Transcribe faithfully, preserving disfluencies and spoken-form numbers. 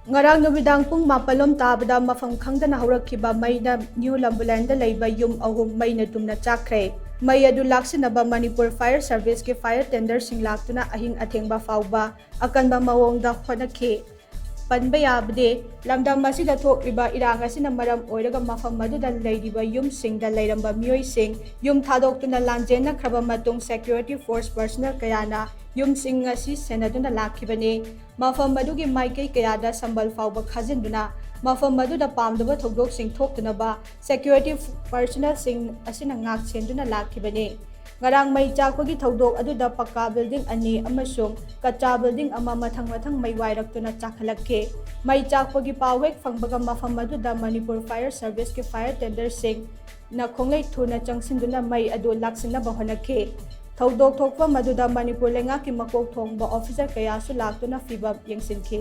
ꯉꯔꯥꯡ ꯅꯨꯃꯤꯗꯥꯡ ꯄꯨꯡ ꯃꯥꯄꯜ ꯂꯣꯝ ꯇꯥꯕꯗ ꯃꯐꯝ ꯈꯪꯗꯅ ꯍꯧꯔꯛꯈꯤꯕ ꯃꯩꯅ ꯅ꯭ꯌꯨ ꯂꯝꯕꯨꯂꯦꯟꯗ ꯂꯩꯕ ꯌꯨꯝ ꯑꯍꯨꯝ ꯃꯩꯅ ꯇꯨꯝꯅ ꯆꯥꯛꯈ꯭ꯔꯦ꯫ ꯃꯩ ꯑꯗꯨ ꯂꯥꯛꯁꯤꯟꯅꯕ ꯃꯅꯤꯄꯨꯔ ꯐꯥꯌꯔ ꯁꯔꯚꯤꯁꯀꯤ ꯐꯥꯌꯔ ꯇꯦꯟꯗꯔꯁꯤꯡ ꯂꯥꯛꯇꯨꯅ ꯑꯍꯤꯡ ꯑꯊꯦꯡꯕ ꯐꯥꯎꯕ ꯑꯀꯟꯕ ꯃꯑꯣꯡꯗ ꯍꯣꯠꯅꯈꯤ꯫ ꯄꯟꯕ ꯌꯥꯕꯗꯤ, ꯂꯝꯗꯝ ꯑꯁꯤꯗ ꯊꯣꯛꯂꯤꯕ ꯏꯔꯥꯡ ꯑꯁꯤꯅ ꯃꯔꯝ ꯑꯣꯏꯔꯒ ꯃꯐꯝ ꯑꯗꯨꯗ ꯂꯩꯔꯤꯕ ꯌꯨꯝꯁꯤꯡꯗ ꯂꯩꯔꯝꯕ ꯃꯤꯑꯣꯏꯁꯤꯡ ꯌꯨꯝ ꯊꯥꯗꯣꯛꯇꯨꯅ ꯂꯥꯟꯖꯦꯟꯅꯈ꯭ꯔꯕ ꯃꯇꯨꯡ security force personnel ꯀꯌꯥꯅ ꯌꯨꯝꯁꯤꯡ ꯑꯁꯤ ꯁꯦꯟꯅꯗꯨꯅ ꯂꯥꯛꯈꯤꯕꯅꯤ꯫ ꯃꯐꯝ ꯑꯗꯨꯒꯤ ꯃꯥꯏꯀꯩ ꯀꯌꯥꯗ ꯁꯝꯕꯜ ꯐꯥꯎꯕ ꯈꯥꯖꯤꯟꯗꯨꯅ ꯃꯐꯝ ꯑꯗꯨꯗ ꯄꯥꯝꯗꯕ ꯊꯧꯗꯣꯛꯁꯤꯡ ꯊꯣꯛꯇꯅꯕ security personnelꯁꯤꯡ ꯑꯁꯤꯅ ꯉꯥꯛ ꯁꯦꯟꯗꯨꯅ ꯂꯥꯛꯈꯤꯕꯅꯤ꯫ ꯉꯔꯥꯡ ꯃꯩ ꯆꯥꯛꯄꯒꯤ ꯊꯧꯗꯣꯛ ꯑꯗꯨꯗ ꯄꯛꯀꯥ building ꯑꯅꯤ ꯑꯃꯁꯨꯡ ꯀꯆꯥ building ꯑꯃ ꯃꯊꯪ ꯃꯊꯪ ꯃꯩ ꯋꯥꯏꯔꯛꯇꯨꯅ ꯆꯥꯛꯍꯜꯂꯛꯈꯤ꯫ ꯃꯩ ꯆꯥꯛꯄꯒꯤ ꯄꯥꯎ ꯍꯦꯛ ꯐꯪꯕꯒ ꯃꯐꯝ ꯑꯗꯨꯗ ꯃꯅꯤꯄꯨꯔ ꯐꯥꯌꯔ ꯁꯔꯚꯤꯁꯀꯤ ꯐꯥꯌꯔ ꯇꯦꯟꯗꯔꯁꯤꯡꯅ ꯈꯣꯡꯂꯩ ꯊꯨꯅ ꯆꯪꯁꯤꯟꯗꯨꯅ ꯃꯩ ꯑꯗꯨ ꯂꯥꯛꯁꯤꯟꯅꯕ ꯍꯣꯠꯅꯈꯤ꯫ ꯊꯧꯗꯣꯛ ꯊꯣꯛꯐꯝ ꯑꯗꯨꯗ ꯃꯅꯤꯄꯨꯔ ꯂꯩꯉꯥꯛꯀꯤ ꯃꯀꯣꯛ ꯊꯣꯡꯕ ꯑꯣꯐꯤꯁꯔ ꯀꯌꯥꯁꯨ ꯂꯥꯛꯇꯨꯅ ꯐꯤꯚꯝ ꯌꯦꯡꯁꯤꯟꯈꯤ꯫